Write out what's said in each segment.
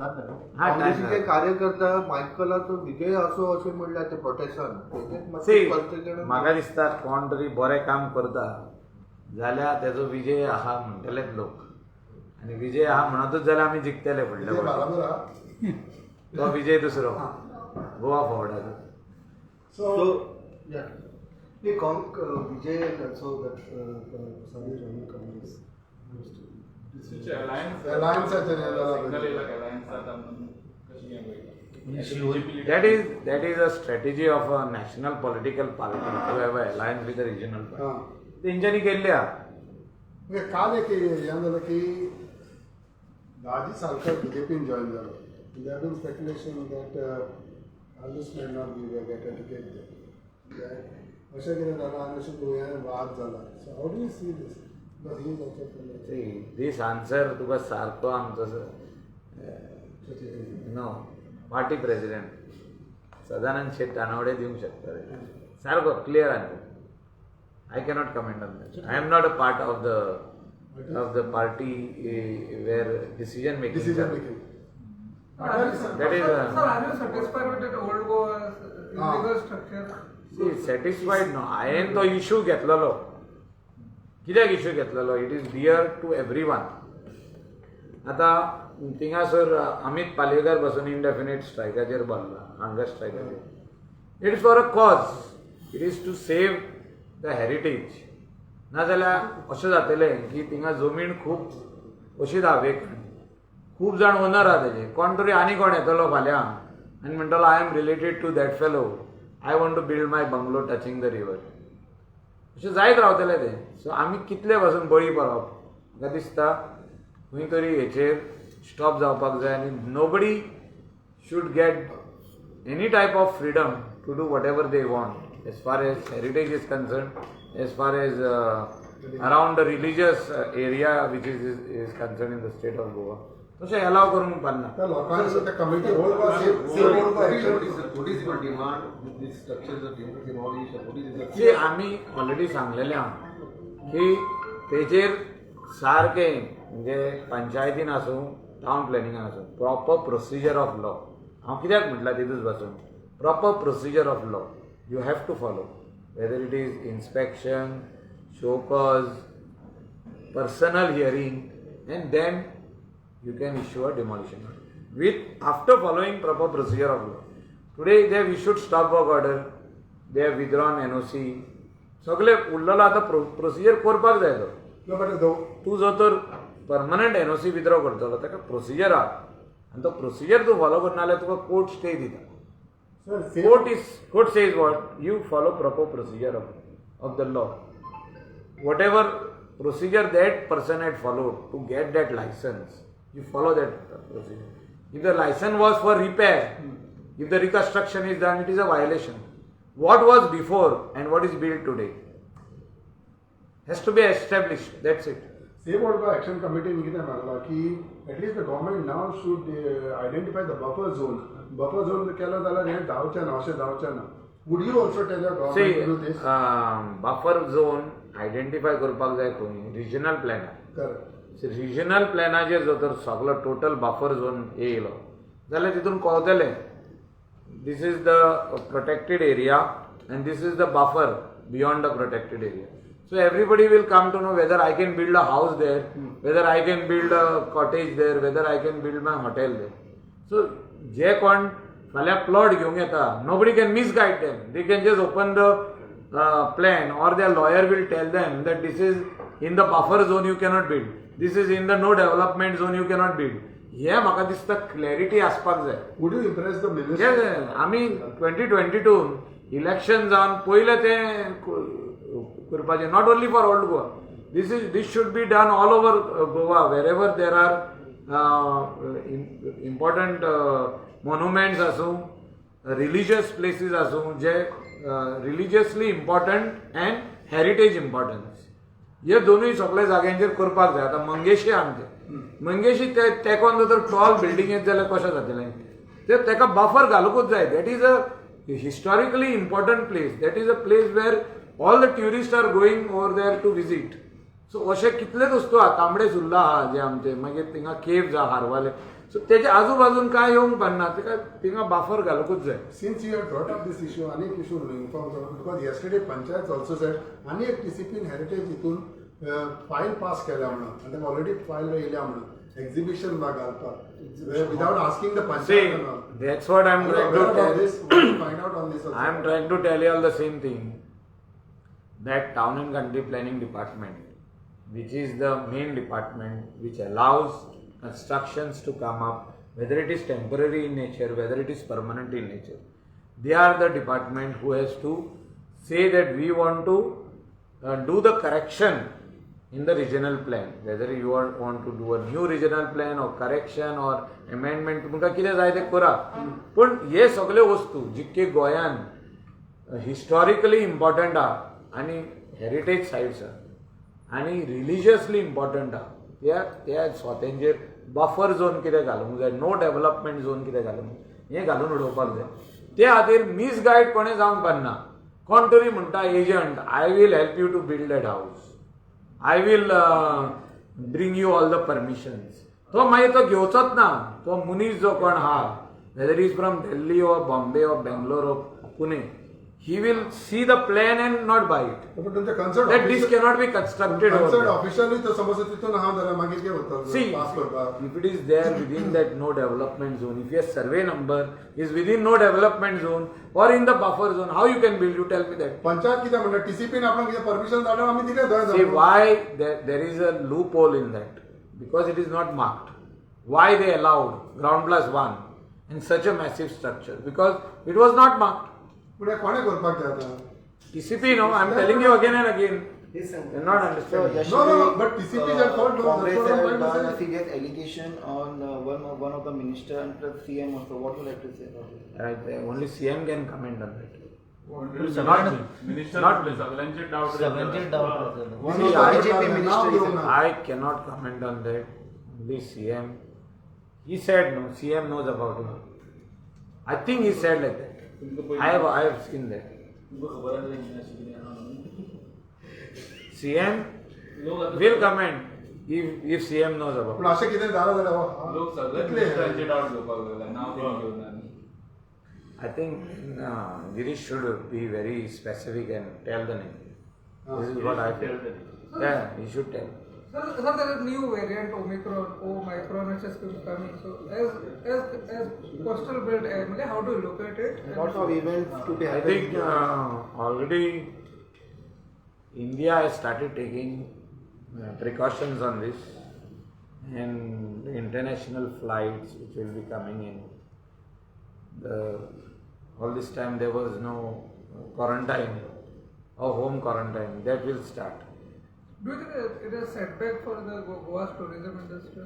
हा, काँग्रेसीचे कार्यकर्ता मायकलाचो विजय असो अशें म्हणल्यार ते प्रोटेस्टान तेजेच मातशें सी, स्पश्टीकरण. म्हाका दिसता कोण तरी बरें काम करता जाल्यार तेजो विजय आहा म्हणटलेच लोक आनी विजय आहा म्हणतूच जाल्यार आमी जिखतले फुडल्या ते फावटी. बराबर आहा. तो विजय दुसरो गोवा फॉवर्डाचो. So So, yeah. The Vijay and also that Sunny joining Congress. अलायन्साचेर हें जाला. सिग्नल येयला अलायन्स जाता म्हणून कशी हें पळयता. That is a strategy of a national political party to have a alliance with a regional party. तेंच्यांनी केल्ली आहा. म्हणजे काल एक हें जालें की दाजी सारको बीजेपीन जॉयन जालो. There been speculation that Alves may not be get a ticket. अशें कितें जालां आनी अशें गोंयांत वाद जाला. So how do you see this, because he is also See, this answer तुका सारको आमचो no party president Sadanand Shet Tanavade दिवंक शकता रे. सारको clear answer. I cannot comment on that. I am not a part of the party where decision making. Decision making. That is, Sir, are you satisfied with that Old Goa illegal structure? See, satisfied न्हू. हांवें तो issue घेतलेलो. कित्याक issue घेतलेलो? It is dear to everyone. आतां थिंगासर अमीत पालयेकर बसून indefinite स्ट्रायकाचेर बसला, hunger स्ट्रायकाचेर. It is for a cause. It is to save the heritage. नाजाल्यार अशें जातलें की थिंगा जमीन खूब अशीच आहा वेक, खूब जाण ओनर आहा तेजे. कोण तरी आनी कोण येतलो फाल्यां आनी म्हणटलो, "I am related to that fellow. I want to build my bungalow touching the river." अशें जायत रावतलें तें. सो आमी कितले पासून बळी पडप? म्हाका दिसता खंय तरी हेचेर स्टॉप जावपाक जाय आनी nobody should get any type of freedom to do whatever they want as far as heritage is concerned, as far as around the religious area which is concerned in the state of Goa. तशें allow करूंक पारना. त्या लोकांनी त्या committee Old Goa Save Old Goa Action. What is your demand with these structures of demolition? What is the की आमी already सांगलेलें आहा की तेजेर सारकें म्हणजे पंचायतीन आसूं, टावन प्लॅनिंगान आसूं, प्रॉपर प्रोसिजर ऑफ लॉ. हांव कित्याक म्हटलां तितूच पासून, proper procedure of law you have to follow, whether it is inspection, show cause, personal hearing, and then you can issue a demolition order with after following proper procedure of law. Today they have issued stop work order, they have withdrawn NOC. सगळे उरलेलो आतां procedure करपाक जाय तो. No, but the तूं जो तर permanent NOC withdraw करतलो, ताका प्रोसिजर आहा आनी तो प्रोसिजर तूं फॉलो करना जाल्यार तुका कोर्ट स्टे दिता. Sir, save Court says what you follow, proper procedure of the law. Whatever procedure that person had followed to get that license, you follow that procedure. If the license was for repair, if the reconstruction is done, it is a violation. What was before and what is built today has to be established. That's it. Save old Goa action कमिटीन कितें मागलां की at least the government now should identify the buffer zone. Buffer zone केलो जाल्यार हें जावचें ना, अशें जावचें ना. Would you also tell your See, government to do this? Buffer zone identify करपाक जाय खंय? रिजनल प्लॅनार. करेक्ट. रिजनल प्लॅनाचेर जर तर सगलो टोटल बफर झोन येयलो जाल्यार तितून कळतलें, this is the protected area and this is the buffer beyond the protected area. So everybody will come to know whether I can build a house there, whether I can build a cottage there, whether I can build my hotel there. So जे कोण फाल्यां plot घेवंक येता, nobody can misguide them. They can just open the plan or their lawyer will tell them that this is in the buffer zone, you cannot build. This is in the no development zone, you cannot build. हे म्हाका दिसता clarity आसपाक जाय. Would you impress the minister? Yes, आमी 2022 election जावन पयलें तें करपाचें. Not only for Old Goa, this should be done all over Goa, wherever there are important monuments आसूं, रिलिजियस प्लेसीस आसूं, जे religiously important and heritage importance, हे दोनूय सगळे जाग्यांचेर करपाक जाय. आतां मंगेशी, आमचे मंगेशी ते तेकोन जर टॉल बिल्डिंग येत जाल्यार कशें जातलें ते? ताका बफर घालूंकूच जाय. That is a historically important place. That is a place where all the tourist are going over there to visit. So अशे कितलेच वस्तू आहा. तांबडे सुर्ला आहा जे आमचे, मागीर थिंगा केव्ज आहा हारवाले. सो तेच्या आजूबाजून काय येवंक पडना, तेका थिंगा बाफर घालूंकूच जाय. Since you have brought up this issue, अनेक issue inform करप, because yesterday panchayat also said आनी एक टीसीपीन हेरिटेज हितून फायल पास केल्या म्हणून आनी ताका ऑलरेडी फायल येयल्या म्हणून एक्झिबिशन बा घालपाक without asking the See, panchayat. That's what I'm trying to tell. This find out on this. I am trying to tell you all the same thing, that Town and Country Planning Department, which is the main department which allows constructions to come up, whether it is temporary in nature, whether it is permanent in nature, they are the department who has to say that we want to do the correction in the regional plan, whether you want to do a new regional plan or correction or amendment, तुमकां कितें जाय तें करा. पूण हे सगळे वस्तू जितके गोंयान हिस्टॉरिकली इम्पॉर्टंट आहा आनी हेरिटेज सायट्स आहा आनी रिलिजियसली इम्पॉर्टंट आहा, त्या त्या स्वतांचेर बफर झोन कितें घालूंक जाय, नो डेव्हलपमेंट झोन कितें घालूंक जाय, हें घालून उडोवपाक जाय. ते खातीर मिसगायड कोणें जावंक पारना. कोण तरी म्हणटा agent, "I will help you to build that house, I will bring you all the permissions." तो मागीर तो घेवचोच ना. तो मनीस जो कोण आहा, whether is from Delhi or Bombay or Bangalore or Pune, he will see the plan and not buy it. पण तुमचे concern That this cannot be constructed over concern there. Officially तो समज तितून आहा जाल्यार मागीर कितें उरता See, पास करपाक? If it is there within that no development zone, if your survey number is within no development zone or in the buffer zone, how you can build? You tell me that. Panchayat कितें म्हणटा, टीसीपीन आपणाक कितें permission धाडून आमी दिलें थंय. See, why there is a loophole in that? Because it is not marked. Why they allowed ground plus one in such a massive structure? Because it was not marked. पूण हें कोणें करपाक जाय आतां? TCP, no, I am telling you again and again. You're not understanding. No, but TCP is at fault, no, Congress that's what I'm has trying to done say. a serious allegation on one of the minister and plus CM also. What would you like to say about it? Right, only CM can comment on that. Not me. Minister Not me. सगळ्यांचे doubt. सगळ्यांचे doubt. One See, of the BJP now minister is घेवंक ना. I cannot comment on that. Only CM. He said no. CM knows about it. I think he said like that. I have seen that. तुमकां खबर आसा तेंची अशी कितें आहा म्हणून? CM लोक आतां will comment if CM knows about पूण it. अशें कितें जालां जाल्यार लोक सगळे कितले? मिनिस्टरांचे डाऊट घेवपाक लागले, नांव तेणी घेवन आनी I think Girish should be very specific and tell the name. This is what I feel. Yeah, he should tell. Sir, there is new variant Omicron, Omicron, which is coming. So, as coastal belt, म्हणजे how do you look at it? Lots of events to be I happening. think already India has started taking precautions on this, and the international flights which will be coming in. The all this time there was no quarantine or home quarantine, that will start. Do you think it is a setback for the Goa's tourism industry?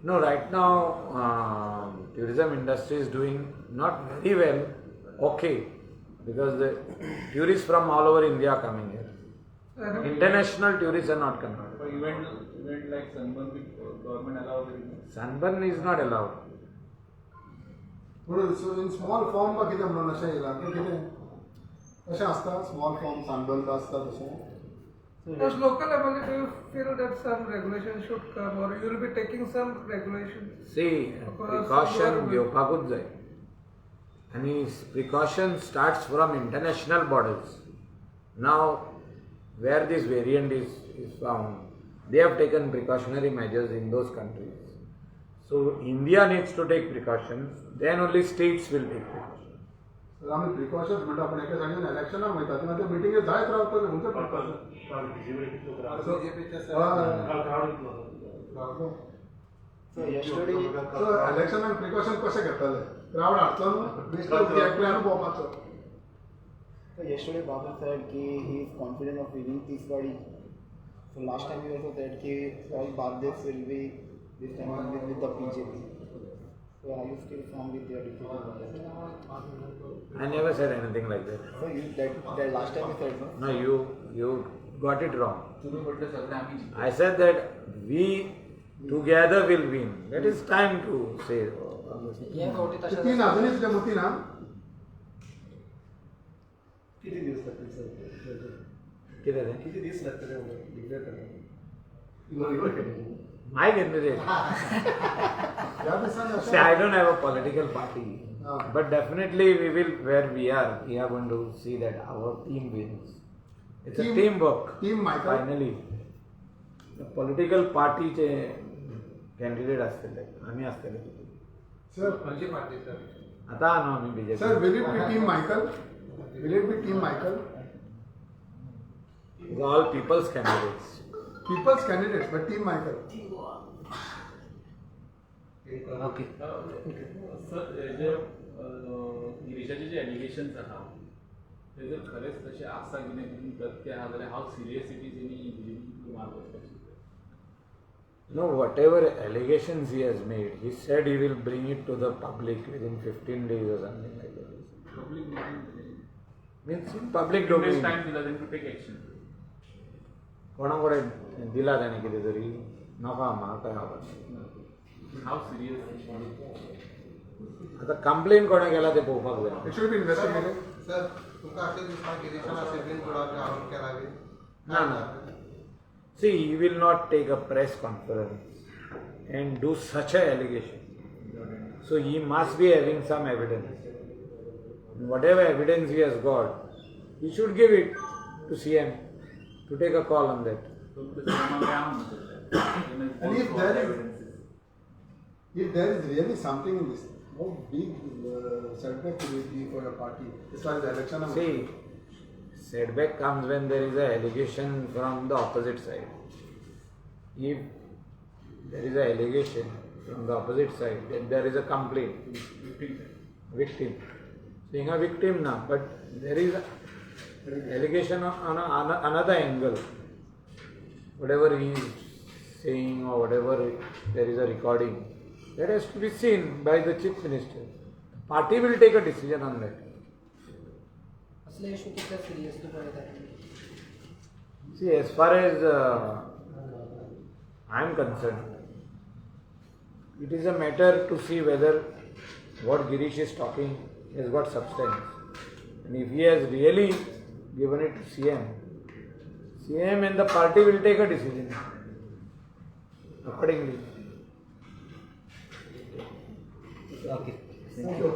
No, right now tourism industry is doing not very well, okay, because the tourists from all over India are coming here. International tourists are not coming. पण event like sunburn government allow करीत. Sunburn is not allowed. म्हणून in small form बा कितें म्हणून अशें येयलां की कितें अशें आसता, स्मॉल फॉर्म सनबर्न आसता तशें. As local level, do you feel that some regulation should come or you will be taking some regulation? See, precaution घेवपाकूच जाय आनी precaution starts from international borders. Now where this variant is found, they have taken precautionary measures in those countries. So India needs to take precautions, then only states will take precautions. तर आमी precautions म्हणटा, पूण एके सायडीन इलेक्शनाक वयता तेन्ना ते मिटिंगे जायत रावतले. खंयचे प्रिकॉशन? बीजेपीच्या रावतो. So yesterday, सो इलेक्शनाक प्रिकॉशन कशें घेतले? क्रावड हाडचो न्हू, बेश्टो एकल्यान भोंवपाचो. So yesterday Baba said ki he is confident of winning Tiswadi. So last time he also said ki all Bardez will be this time with the BJP. So are you still firm with your decision on that? I never said anything like that. So you that last time you said, no? No, you got it wrong. तुम्ही म्हटलं सगळे आम्ही जिंकतो. I said that we together will win. That is time to say. हे फावटी तशें तीन अजून इतले मोती ना. किती दिवस लागतील सर? कितें तें? किती दीस लागतले डिक्लेअर करपाक? My candidate. ह्या दिसांनी See, I don't have a political party, Ah. but definitely we will, where we are going to see that our team wins. It's a teamwork. Team Michael. Finally, the political party चे candidate असतले, आमी आसतले. Sir, खंयची party sir? आता न्हू आमी BJP. Sir, will it be team Michael? Will it be team Michael? All people's candidates. People's candidates, but team Michael. Okay. Sir, J गिरीशाचे J allegations आहा ते जर खरेंच तशें आसा कितें तितून तथ्य आहा जाल्यार how serious it is any BJP मार्ग वचपाची? No, whatever allegations he has made, he said he will bring it to the public within 15 days or something like that. Public Means in public domain. Time दिला तेंकां two take action. कोणा कडेन दिला ताणें कितें तरी, नाका, म्हाका काय खबर. हाव सिरियस? आतां कंप्लेन कोणें केला तें पळोवपाक जाय. It should be investigated. Sir, तुमकां अशें दिसता गिरीशान असेंब्लीन बोर्डाचेर आरोप केला बी? ना ना. See, he will not take a press conference and do such a allegation. So he must be having some evidence. And whatever evidence he has got, he should give it to CM to take a call on that. And if there is really something in this, how big setback will it be for your party as far as the election? See, setback comes when there is an allegation from the opposite side. If there is an allegation from the opposite side, then there is a complaint. Victim. So, a victim na, but there is allegation on another angle. Whatever he is saying or whatever there is a recording, that has to be seen by the Chief Minister. Party will take a decision on that. असले issue कितले seriously पळयतात? See, as far as I am concerned, it is a matter to see whether what Girish is talking has got substance. And if he has really given it to CM, CM and the party will take a decision accordingly. Okay. Thank you.